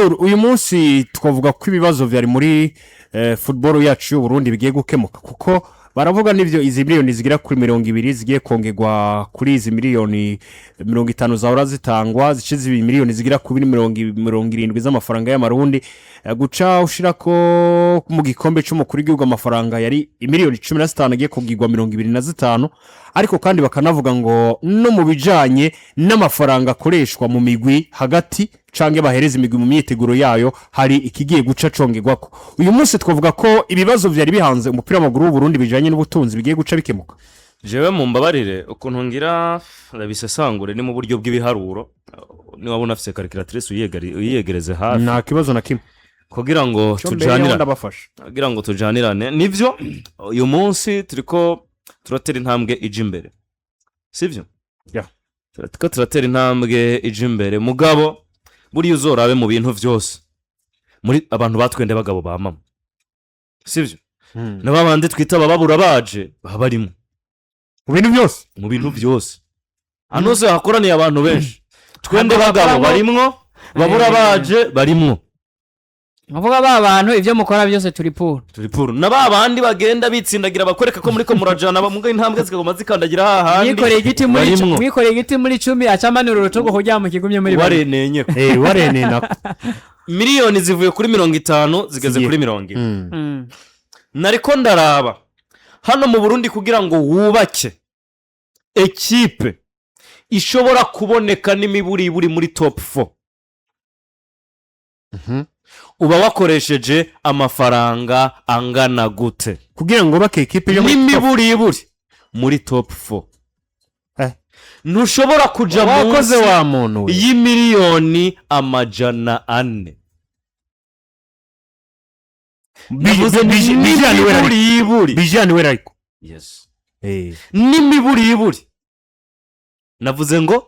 Abdul, uyu munsi twavuga ko ibibazo byari muri football yacu y'u Burundi bigiye gukemuka, kuko baravuga n'ivyo izi miliyoni zigera kuri 20 zigiye kongerwa kuri izi miliyoni 50 zahora zitangwa, zice ziba miliyoni zigera kuri 70 z'amafaranga y'amarundi. Guca ushira ko mu gikombe c'umukuru w'igihugu amafaranga yari miliyoni 15 agiye kugirwa 25. Ariko kandi bakanavuga ngo no mu bijanye n'amafaranga akoreshwa mu migwi hagati canke bahereza imigwi mu myiteguro yayo, hari ikigiye guca congerwako. Uyu munsi twavuga ko ibibazo vyari bihanze umupira w'amaguru w'u Burundi bijanye n'ubutunzi bigiye guca bikemuka? Jewe mumbabarire, ukuntu ngira ndabisesangure ni mu buryo bw'ibiharuro. Niba unafise calculatrice, uyiyegereze hafi. Nta kibazo na kimwe. Kugira ngo Cyo mbere yaho tujanirane. Ndabafasha. Kugira ngo tujanirane, nivyo, uyu munsi turiko turatera intambwe ija imbere, sivyo? Yeah. Turiko turatera intambwe ija imbere, mugabo buriya uzorabe mu bintu vyose muri abantu batwende bagabo ba mama, sivyo? Na babandi twita abababura baje baba barimo. Mu bintu byose. Mu bintu byose, hano hose hakoraniye abantu benshi, twende Ntabwo bagabo bakoramo- barimwo, babura baje barimwo. Nkuvuga ba bantu, ibyo mukora byose turi pour. Turi pour. Na ba bandi bagenda bitsindagira, bakwereka ko muriko murajana, muga intambwe zikaguma zikandagira hahandi. Mwikoreye igiti muri Barimwo. Mwikoreye igiti muri 10, acamanura urutugu kugira ngo kigumye muri bane. Warenenye. Warenena. Miliyoni zivuye kuri 50 zigeze Zigiye. kuri 40. Nariko ndaraba hano mu Burundi, kugira ngo wubake ekipe ishobora kuboneka n'imiburiburi muri top 4, uba wakoresheje amafaranga angana gute? Kugira ngo bake ekipe yo muri top. N'imiburiburi muri top 4, ntushobora kuja Wakoze munsi wa muntu we. y'imiliyoni 400. Navuze Bijyanye wera ariko. n'imiburiburi. Bijyanye wera ariko. Yes. N'imiburiburi, navuze ngo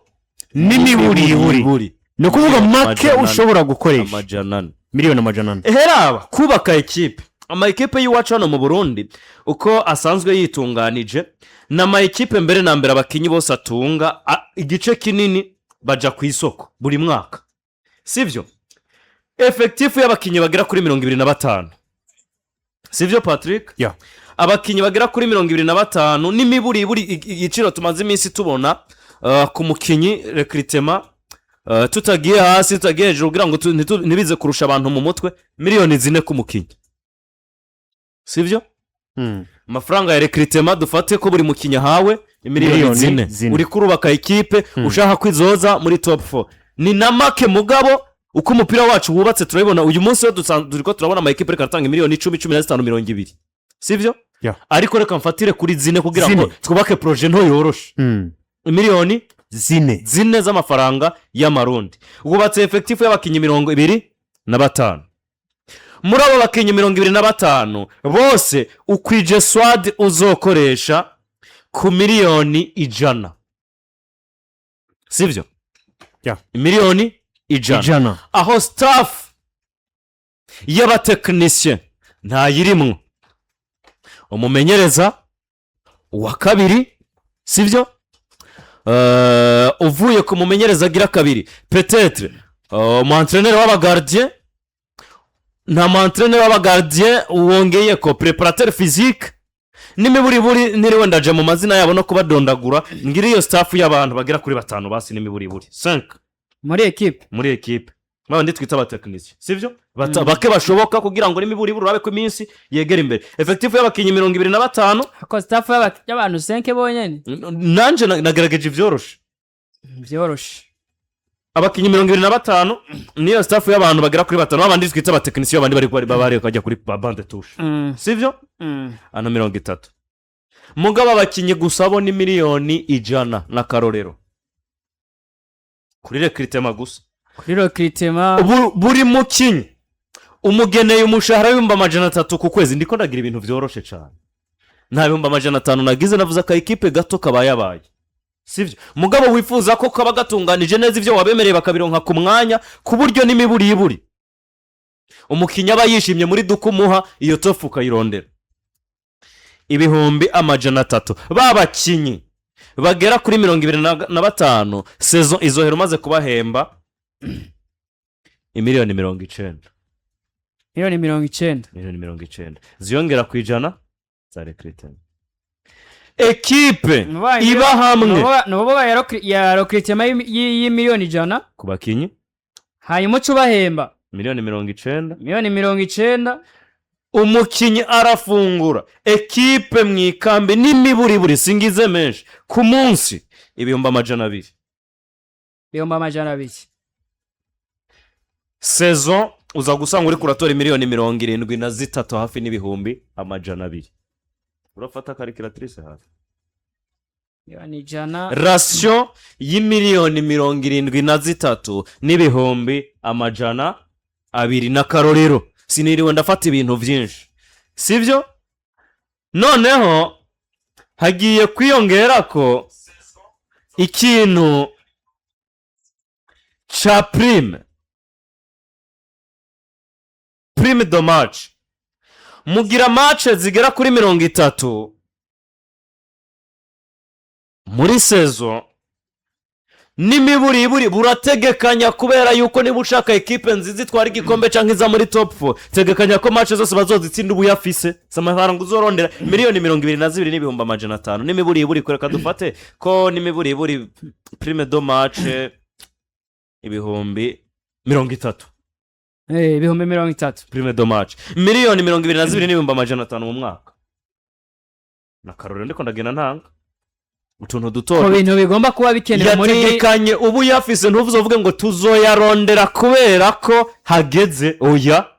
N'imiburiburi, ni ukuvuga make 400. ushobora gukoresha 400. miliyoni 400. Heraba kubaka ekipe, ama ekipe y'iwacu hano mu Burundi uko asanzwe yitunganije, ni ama ekipe mbere na mbere abakinnyi bose atunga, igice kinini baja ku isoko buri mwaka, sibyo? Effectif y'abakinnyi bagera kuri 25, sibyo, Patrick? Yeah. Abakinnyi bagera kuri 25 n'imiburiburi igiciro tumaze iminsi tubona ku mukinnyi recrutement, tutagiye hasi, tutagiye hejuru, kugira ngo ntibize kurusha abantu mu mutwe, miliyoni 4 ku mukinnyi, sibyo? Amafaranga ya recrutement, dufate ko buri mukinnyi ahawe miliyoni Miliyoni 4. 4. Uri kurubaka ekipe ushaka kwizoza muri top 4, ni na make. Mugabo uko umupira wacu wubatse turabibona uyu munsi, iyo turiko turabona ama ekipe ariko aratanga miliyoni 10, 15, 20, sibyo? Yeah. Ariko reka mfatire kuri 4 kugira ngo 4. twubake projet nto yoroshe. Miliyoni 4. 4 z'amafaranga y'amarundi, wubatse effectif y'abakinnyi 25. Muri abo bakinnyi 25 bose, ukwije squad uzokoresha ku miliyoni 100, sibyo? Yeah. Miliyoni 100. 100. Aho staff y'abatekinisiye ntayirimwo, umumenyereza wa kabiri, sibyo? Uvuye ku mumenyereza agira kabiri, peut-être umu entraîneur w'aba gardien, nta mu entraîneur w'aba gardien, wongeye ko préparateur physique n'imiburiburi. Ntiriwe ndaje mu mazina yabo no kubadondagura, ngira iyo staff y'abantu bagera kuri batanu basi, n'imiburiburi 5. Muri ekipe. Muri ekipe, babandi twita abatekinisiye, sibyo? Bake bashoboka, kugira ngo n'imiburiburi urabe ko iminsi yegera imbere, effectif y'abakinnyi 25. Ako staff y'abantu 5 bonyene. Nanje nagerageje ibyoroshe. Byoroshe. Abakinnyi 25 niyo staff y'abantu bagera kuri batanu, babandi twita abatekinisiye, babandi bari bajya kuri banc de touche, sibyo? Ano 30, mugabo abakinnyi gusa bo ni miliyoni 100 n'akarorero kuri recrutement gusa. Kuri recrutement. Buri mukinnyi umugeneye umushahara w'300,000 ku kwezi. Ndiko ndagira ibintu byoroshe cyane, nta 500,000 nagize. Navuze aka ekipe gato kabayabaye, sibyo? Mugabo wifuza ko kaba gatunganije neza, ibyo wabemereye bakabironka ku mwanya, ku buryo n'imiburiburi umukinnyi aba yishimye muri duka umuha iyo tofu, ukayirondera 300,000. Ba bakinnyi bagera kuri 25, saison izohera umaze kubahemba Imiliyoni 90. Miliyoni 90. Miliyoni 90 ziyongera ku 100 za recrutement, ekipe iba hamwe. Ni ukuvuga ya recrutement y'imiliyoni 100 ku bakinyi, hanyuma uca ubahemba miliyoni 90. Miliyoni 90. Umukinyi arafungura, ekipe mu ikambi n'imiburiburi, singize menshi, ku munsi 200,000. 200,000. Saison uza gusanga uri kuratora miliyoni 73 hafi n'ibihumbi 200. Urafata calculatrice hafi. Miliyoni 100. Ration y'imiliyoni 73 n'ibihumbi 200 n'akarorero, siniriwe ndafata ibintu byinshi, sibyo? Noneho hagiye kwiyongera ko ikintu ca prime de match. Mugira match zigera kuri 30 muri saison n'imiburiburi. Burategekanya, kubera yuko niba ushaka ekipe nziza itwara igikombe cyangwa iza muri top 4, tegekanya ko match zose bazozitsinda ubu uyafise. Si amafaranga uzorondera, miliyoni 22 n'ibihumbi 500 n'imiburiburi. Kureka dufate ko n'imiburiburi prime de match 30,000. 30,000. Prime de match miliyoni 22 n'ibihumbi 500 mu mwaka. Na karorero ndiko ndagenda ntanga utuntu duto. Ku bintu bigomba kuba bikenewe muri Yategekanye ubu yafise, ntuvuze uvuge ngo tuzoyarondera kubera ko hageze. Oya,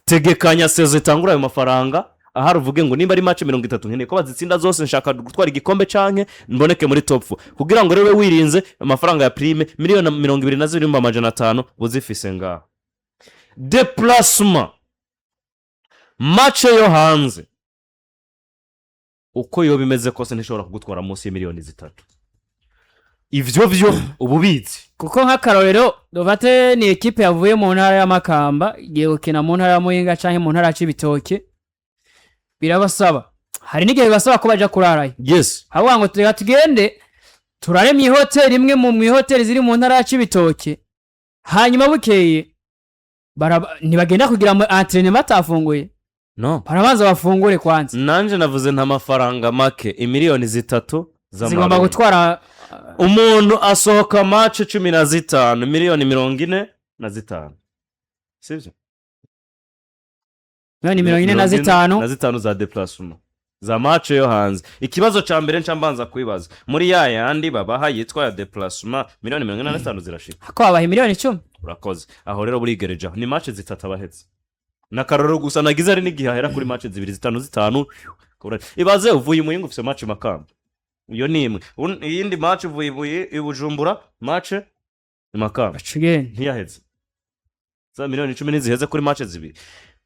tegekanya saison itangura ayo mafaranga ahari, uvuge ngo nimba ari match 30 nkeneye ko bazitsinda zose, nshaka gutwara igikombe canke mboneke muri top 4. Kugira ngo rero ube wirinze amafaranga ya prime, miliyoni 22 n'ibihumbi 500 buzifise ngaho. Déplacement, match yo hanze, uko yoba imeze kose ntishobora kugutwara munsi y'imiliyoni 3. Ivyo vyo ububizi. Kuko nk'akarorero, dufate ni ekipe yavuye mu ntara ya Makamba igiye gukina mu ntara ya Muyinga canke mu ntara ya Cibitoke, birabasaba, hari n'igihe bibasaba ko baja kurarayo. Havuga ngo tureka tugende turare mu ihoteli imwe mu ihoteli ziri mu ntara ya Cibitoke, hanyuma bukeye ntibagenda kugira ngo entraînement batafunguye. No. Barabanza bafungure kwanza. Nanje navuze nta mafaranga make, imiliyoni 3 zigomba z'amarundi. Gutwara. Umuntu asohoka match 15, miliyoni 45, sibyo? Miliyoni 45. Na zitanu za déplacement za match yo hanze. Ikibazo ca mbere nca mbanza kwibaza, muri ya yandi babaha yitwa ya déplacement, miliyoni 45 zirashika? Ko babaha miliyoni 10. Urakoze. Aho rero burigereje aho ni match 3 abahetse n'akarorero gusa nagize, ari n'igihe ahera kuri match zibiri, zitanu zitanu. Ibaze uvuye i Muyinga ufise match Makamba, iyo ni imwe. Iyindi match uvuye i Bujumbura, match i Makamba. Baca ugenda. Ntiyaheze za miliyoni 10 ntiziheze kuri match zibiri.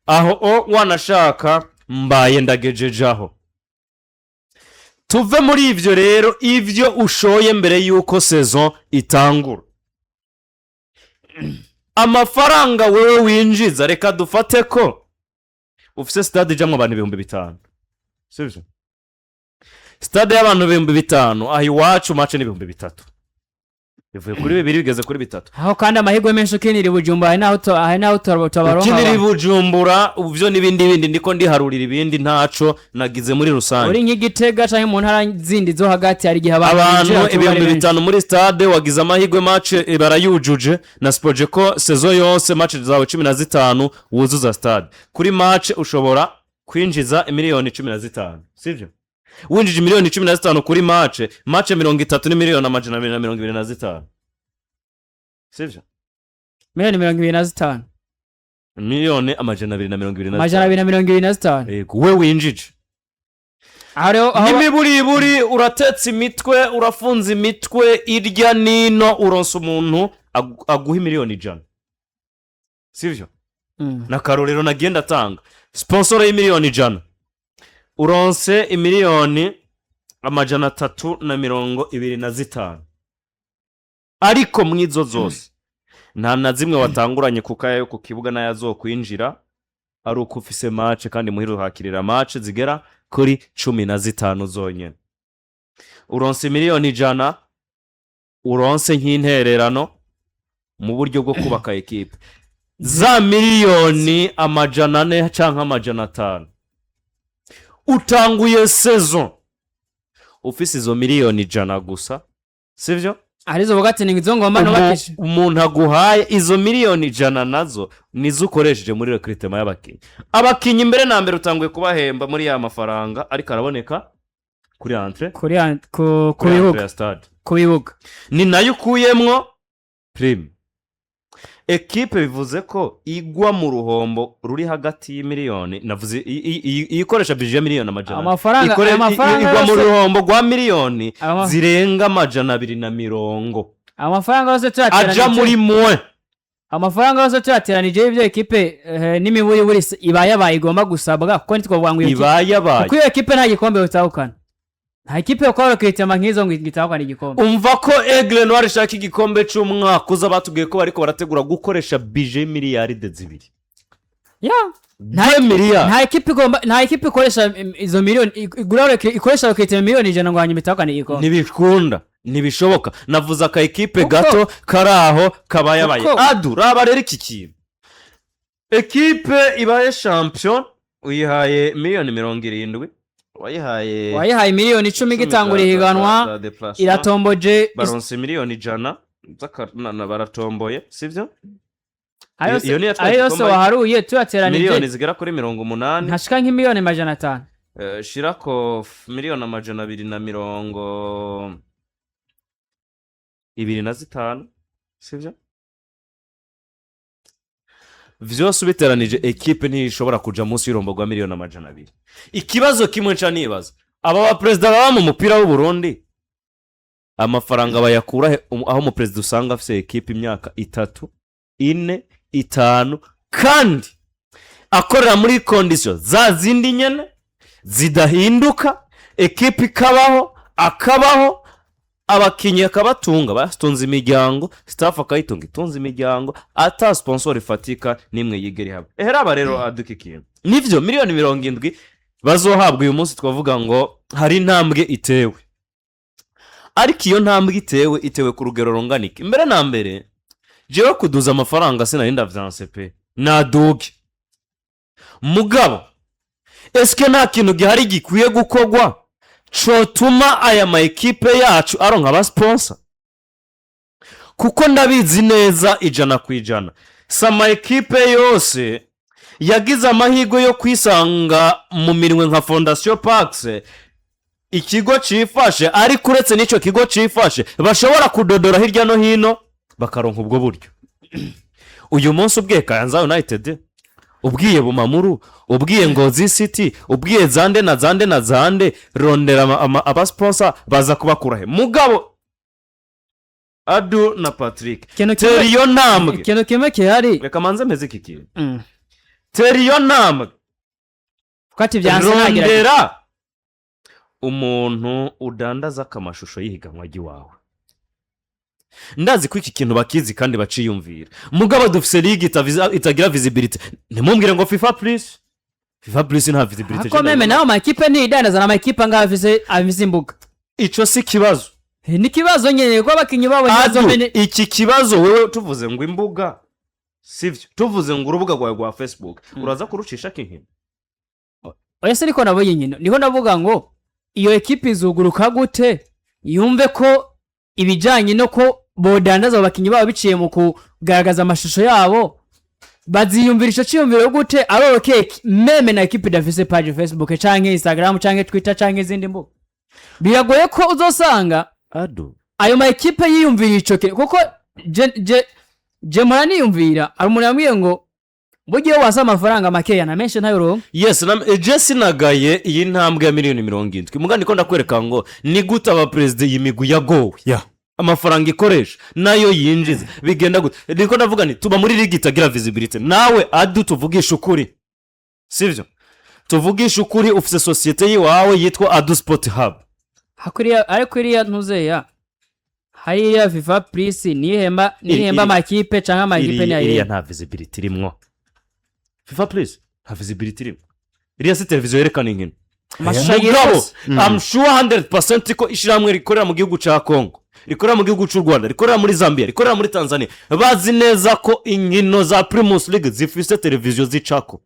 Aho o wanashaka mbaye ndagejeje aho. Tuve muri ivyo rero, ivyo ushoye mbere y'uko saison itangura, amafaranga wewe winjiza. Reka dufate ko ufise stade ijamwo abantu 5000, sibyo? Stade y'abantu 5000 aho iwacu, match ni 3000, bivuye kuri bibiri bigeze kuri bitatu. Aho kandi amahirwe menshi ukinira i Bujumbura, hari n'aho tutabaronka Ukinira i abantu. Bujumbura ubyo n'ibindi bindi, ndiko ndiharurira ibindi, ntaco nagize muri rusange. Uri nk'igitega canke mu ntara zindi zo hagati, hari igihe abantu abantu binjira tuba ari ibihumbi benshi. bitanu muri stade, wagize amahirwe match barayujuje na sipoje ko saison yose match zawe 15 wuzuza stade. Kuri match ushobora kwinjiza miliyoni 15, sivyo? Winjije miliyoni 15 kuri match, match 30 ni miliyoni 225, sivyo? Miliyoni 25. Miliyoni 225. 225. Yego, we winjije. Aho rero aho N'imiburiburi uratetse imitwe, urafunze imitwe irya nino, uronsa umuntu aguha miliyoni 100, sivyo? N'akarorero nagenda atanga, sponsor y'imiliyoni 100, uronse imiliyoni 325, ariko mw'izo zose nta na zimwe watanguranye, kuko ayo ku kibuga n'ayo azokwinjira ari uko ufise match, kandi muhira uhakirira match zigera kuri 15 zonyene. Uronse miliyoni 100, uronse nk'intererano mu buryo bwo kubaka ekipe. Za miliyoni 400 canke 500, utanguye saison ufise izo miliyoni 100 gusa, sivyo? Arizo vuga ati ni izo ngomba nubakishe. Umuntu aguhaye izo miliyoni 100 nazo nizo ukoresheje muri recrutement y'abakinnyi. Abakinnyi mbere na mbere utanguye kubahemba muri ya mafaranga, ariko araboneka kuri entrée ku kuri entrée bibuga ya stade. Ku bibuga. Ni nayo ukuyemwo prime. Ekipe bivuze ko igwa mu ruhombo ruri hagati y'imiliyoni, navuze ikoresha budget ya miliyoni 400. Amafaranga ayo mafaranga Igwa mu yose ruhombo rwa miliyoni zirenga 220. Amafaranga yose Aja tuyateranije muri mwe. Amafaranga yose tuyateranije y'ibyo ekipe n'imiburiburi ibayabaye igomba gusabwa, kuko ntitwavuga ngo iyo Ibayabaye. Kuko iyo ekipe nta gikombe utahukana, nta ekipe yo kwaba recrutement nk'izo ngo itahukane igikombe. Umva ko Aigle Noir ishaka igikombe c'umwaka uza, batubwiye ko bariko barategura gukoresha budget y'imiliyaride 2. Ya. 2 miliyari. Nta ekipe igomba, nta ekipe ikoresha izo miliyoni igura ikoresha recrutement miliyoni 100 ngo hanyuma itahukane igikombe. Ntibikunda, ntibishoboka. Navuze aka ekipe gato kari aho kabayabaye. Adu, raba rero iki kintu: ekipe ibaye champion uyihaye miliyoni 70, wayihaye Wayihaye miliyoni 10 igitangura ihiganwa. Za déplacement. Iratomboje. Baronse miliyoni 100 baratomboye, sivyo? Ayo Iyo niyo yatwaye ayo yose igikombe. waharuye tuyateranije Miliyoni zigera kuri 80. Ntashika nk'imiliyoni 500. Shirako miliyoni 225, sivyo? Vyose ubiteranije, ekipe ntishobora kuja munsi y'urombo rwa miliyoni 200. Ikibazo kimwe nca nibaza, aba baperezida baba mu mupira w'u Burundi amafaranga bayakura he? Aho umuperezida usanga afise ekipe imyaka 3, 4, 5, kandi akorera muri conditions za zindi nyene zidahinduka, ekipe ikabaho, akabaho, abakinnyi akabatunga, batunze imiryango, staff akayitunga, itunze imiryango, ata sponsor ifatika n'imwe yigera ihaba. Eheraba rero aduka ikintu, nivyo miliyoni 70 bazohabwa uyu munsi, twavuga ngo hari intambwe itewe, ariko iyo ntambwe itewe, itewe ku rugero rungana iki? Mbere na mbere, jewe kuduza amafaranga sinari ndavyanse pe, naduge. Mugabo eske nta kintu gihari gikwiye gukorwa cotuma aya ma ekipe yacu aronka aba sponsor? Kuko ndabizi neza 100%, si ama ekipe yose yagize amahirwe yo kwisanga mu minwe nka Fondation Pax, ikigo cifashe. Ariko uretse n'icyo kigo cifashe, bashobora kudodora hirya no hino bakaronka ubwo buryo. Uyu munsi ubwiye Kayanza United, ubwiye Bumamuru, ubwiye Ngozi City, ubwiye zande na zande na zande, rondera aba sponsor, baza kubakura he? Mugabo Adu na Patrick, Ikintu tera iyo ntambwe. Ikintu kimwe gihari. Reka manze meze iki kintu. Tera iyo ntambwe. Kuko ati byanse ntagerageza. Rondera umuntu udandaza akamashusho y'ihiganwa ry'iwawe. Ndazi ko iki kintu bakizi kandi baciyumvira. Mugabo dufise ligue itagira visibility. Ntimumbwire ngo FIFA Plus. FIFA Plus nta visibility. Ariko même nayo makipe ntiyidandaza, n'amakipe angahe afise imbuga? Ico si kibazo. Ni ikibazo nyine, kuko abakinnyi babo Adu, ntibazomene. Iki kibazo wewe, tuvuze ngo imbuga, sivyo? Tuvuze ngo urubuga rwawe rwa Facebook uraza kurucisha inkino. Oya se, ariko nabo nyine niho ndavuga ngo iyo ekipe izuguruka gute yumve ko ibijyanye no ko bodandaza abo bakinnyi babo biciye mu kugaragaza amashusho yabo, baziyumvira ico ciyumviro gute aroroke même na ekipe idafise page Facebook canke Instagram canke Twitter canke izindi mbuga? Biragoye ko uzosanga Adu, ayo ma ekipe yiyumvira ico kintu, kuko je mpora niyumvira, hari umuntu yambwiye ngo burya iyo wasa amafaranga makeya na menshi ntayoronka. Yes, na je sinagaye iyi ntambwe ya miliyoni 70. Muga niko ndakwereka ngo ni gute abaperezida iyi migwi yagowe, amafaranga ikoresha nayo yinjiza bigenda gute. Niko ndavuga nti tuba muri ligue itagira visibility. Nawe Adu, tuvugisha ukuri, sivyo? Tuvugisha ukuri, ufite sosiyete yiwawe yitwa Adu Sport Hub. Hakuriya, ariko iriya ntuzeya hariya FIFA Plus nihemba nihemba amakipe canke amakipe Iriya ntiyayihemba. Nta visibility irimwo. FIFA Plus nta visibility irimo. Iriya si televiziyo yerekana inkino. Amashusho agiye Mugabo yose. I'm sure 100% ko ishyirahamwe rikorera mu gihugu cya Congo Rikorera mu gihugu cy'u Rwanda, rikorera muri Zambia, rikorera muri Tanzania, bazi neza ko inkino za Primus League zifise televiziyo zicako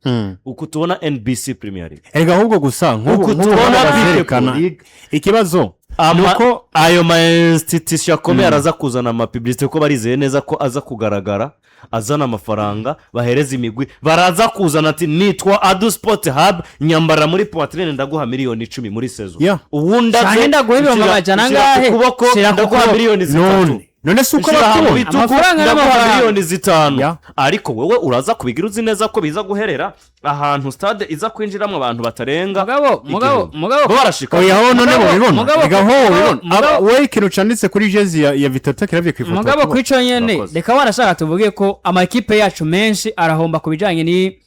uku tubona NBC Premier League. Erega ahubwo gusa nk'ubu Uku nk'ubu tubona bazerekana Big League. Ikibazo nuko Ayo ma institution akomeye araza kuzana ama publicité, kuko barizeye neza ko aza kugaragara azana amafaranga bahereza imigwi. Baraza kuzana ati: "Nitwa Adu Sport Hub, nyambara muri poitrine, ndaguha miliyoni 10 muri saison." Ubundi aze Canke ndaguha ibihumbi amajana nshyira ku angahe? kuboko, Shira ku ndaguha kuboko. miliyoni 3. None si uko Nshyira mu bakubona? bitugu, Amafaranga ndaguha n'amafaranga. miliyoni 5. Ariko wowe uraza kubigira uzi neza ko biza guherera ahantu stade iza kwinjiramo abantu batarenga Mugabo, mugabo, 1000. mugabo. Bo barashika. Oya, ho none Mugabo, bobibona. mugabo, Rega ho mugabo, bobibona. mugabo. Wowe ikintu canditse kuri jezi ya Vitota kiravye ku ifoto. Mugabo kuri ico nyene, Urakoze. reka warashaka tuvuge ko amakipe yacu menshi arahomba ku bijanye ni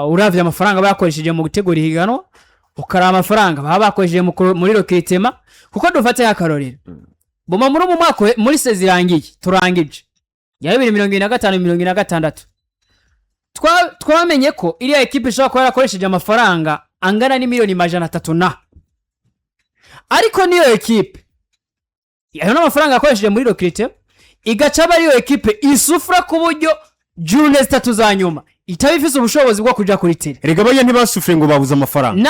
uravye amafaranga bakoresheje mu gutegura ihiganwa, ukaraba amafaranga baba bakoresheje muri recrutement. Kuko dufate nk'akarorero boma muri umu mwaka muri saison irangiye turangije ya 2025 26, twamenye ko iriya ekipe ishobora kuba yarakoresheje amafaranga angana n'imiliyoni 300 na, ariko niyo ekipe ayo n'amafaranga yakoresheje muri recrutement, igaca aba ariyo ekipe isufura ku buryo journées 3 za nyuma itaba ifise ubushobozi bwo kuja kuri terrain. Erega bajya ntibasufure ngo babuze amafaranga.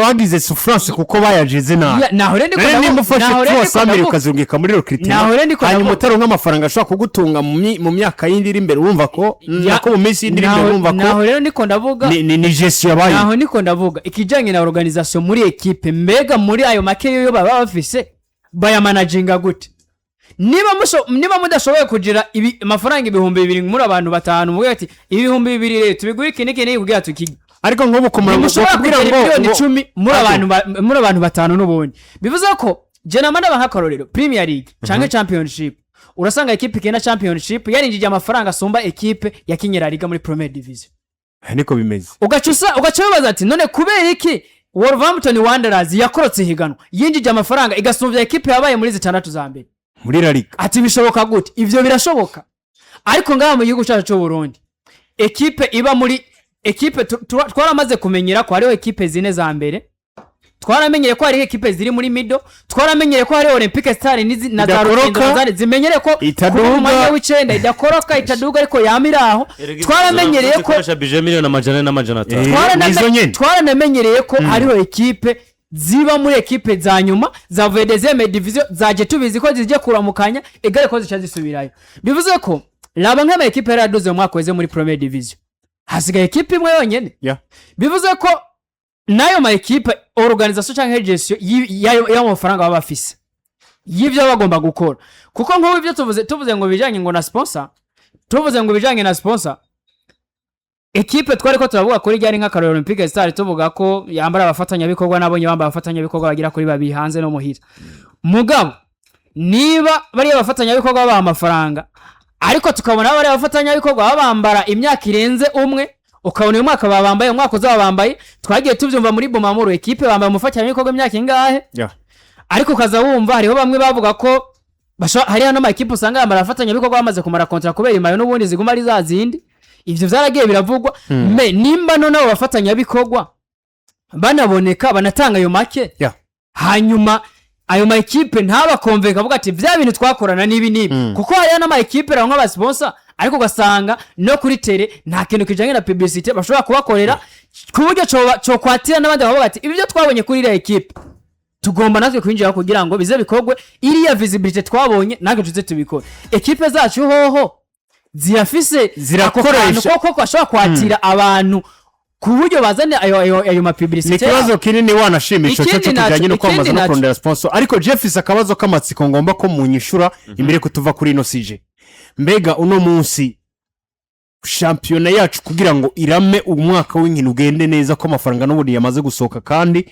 Bagize souffrance kuko bayajeze nabi. Ya, naho rero ndiko Rero nimba ufashe naho rero tuwa ndiko samiri ukazungika muri Naho rero recrutement, ndiko hanyuma utaronka amafaranga ashobora kugutunga mu myaka yindi iri imbere, urumva ko nako mu minsi yindi iri imbere, urumva ko Naho rero ndiko ndavuga ni gestion yabaye. Naho niko ndavuga ikijanye na organisation muri ekipe. Mbega muri ayo make yo baba bafise bayamanaginga gute? Niba mudashoboye kugira amafaranga 2000 muri abantu batanu, muvuge ati 2000 rero tubigure iki n'iki n'iki kugira tukirye. Ariko nk'ubu ku murongo Ntimushobora bakubwira kugira ngo miliyoni 10 muri muri abantu batanu. N'ubundi bivuze ko je nama ndaba nk'akarorero Premier League canke Championship, urasanga ekipe ikina Championship yarinjije amafaranga asumba ekipe yakinye La Liga muri Premier Division. Niko bimeze. Ugaca wibaza ati: "None kubera iki Wolverhampton Wanderers yakorotse ihiganwa yinjije amafaranga igasumbya ekipe yabaye muri zitandatu za mbere muri La Liga?" Ati bishoboka gute? Ivyo birashoboka, ariko ngaha mu gihugu cyacu cy'u Burundi, ekipe iba muri ekipe twaramaze kumenyera ko hariho ekipe zine za mbere, twaramenyere ko hariho ekipe ziri muri middle, twaramenyere ko hariho Olympique Star na za Idakoroka, Rukinzo na zimenyere ko itaduga. kuba mu mwanya w'icenda, idakoroka, itaduga, ariko yama iri aho. Twaramenyereye ko Zikoresha budget miliyoni 400 na 500. Nizo nyene. Twaranamenyereye ko hariho ekipe ziba muri ekipe za nyuma zavuye deuxième division, zaje tubizi ko zijye kuramukanya egare ko zica zisubirayo. Bivuze ko raba nk'ama ekipe yari yaduze mu mwaka weze muri première division, hasigaye ekipe imwe yonyene. Bivuze ko n'ayo ma ekipe, organisation cyangwa gestion y'ayo mafaranga baba bafise y'ibyo baba bagomba gukora, kuko nk'ubu ibyo tuvuze ngo bijanye ngo na sponsor, tuvuze ngo bijanye na sponsor, ekipe twari ko turavuga kuri ryari nk'akarorero Olympique Star, tuvuga ko yambara abafatanyabikorwa, nabonye bambaye abafatanyabikorwa bagera kuri babiri hanze no muhira. Mugabo niba bariya abafatanyabikorwa babaha amafaranga, ariko tukabona bariya abafatanyabikorwa babambara imyaka irenze umwe, ukabona uyu mwaka babambaye, umwaka uzaba bambaye, twagiye tubyumva muri Bumamuru, ekipe bambaye umufatanyabikorwa imyaka ingahe? Ariko ukaza wumva hariho bamwe bavuga ko hariho n'amakipe usanga yambara abafatanyabikorwa bamaze kumara contrat, kubera imayo n'ubundi ziguma ari za zindi. Ivyo vyaragiye biravugwa. Me nimba none abo bafatanyabikorwa banaboneka, banatanga ayo make, hanyuma ayo ma ekipe ntabakomveka avuga ati vya bintu twakorana n'ibi n'ibi, kuko hariho n'ama ekipe aronka aba sponsor, ariko ugasanga no kuri terrain nta kintu kijanye na publicité bashobora kubakorera ku buryo cokwatira n'abandi bakavuga ati: "Ibi byo twabonye kuri iriya ekipe tugomba natwe kwinjira kugira ngo bize bikorwe, iriya visibilité twabonye natwe tuze tubikore." Ekipe zacu hoho zirafise Zirakoresha. ako kantu koko bashobora kwatira abantu ku buryo bazana ayo Ni ma publicité? ikibazo kinini wanashima ico Ikindi cyo kijyanye no kwamamaza ikindi no kurondera sponsor. Ariko Jeff, akabazo k'amatsiko ngomba ko munyishura imbere ko tuva kuri ino sujet: mbega uno munsi shampiyona yacu kugira ngo irame, umwaka w'inkino ugende neza, ko amafaranga n'ubundi yamaze gusohoka kandi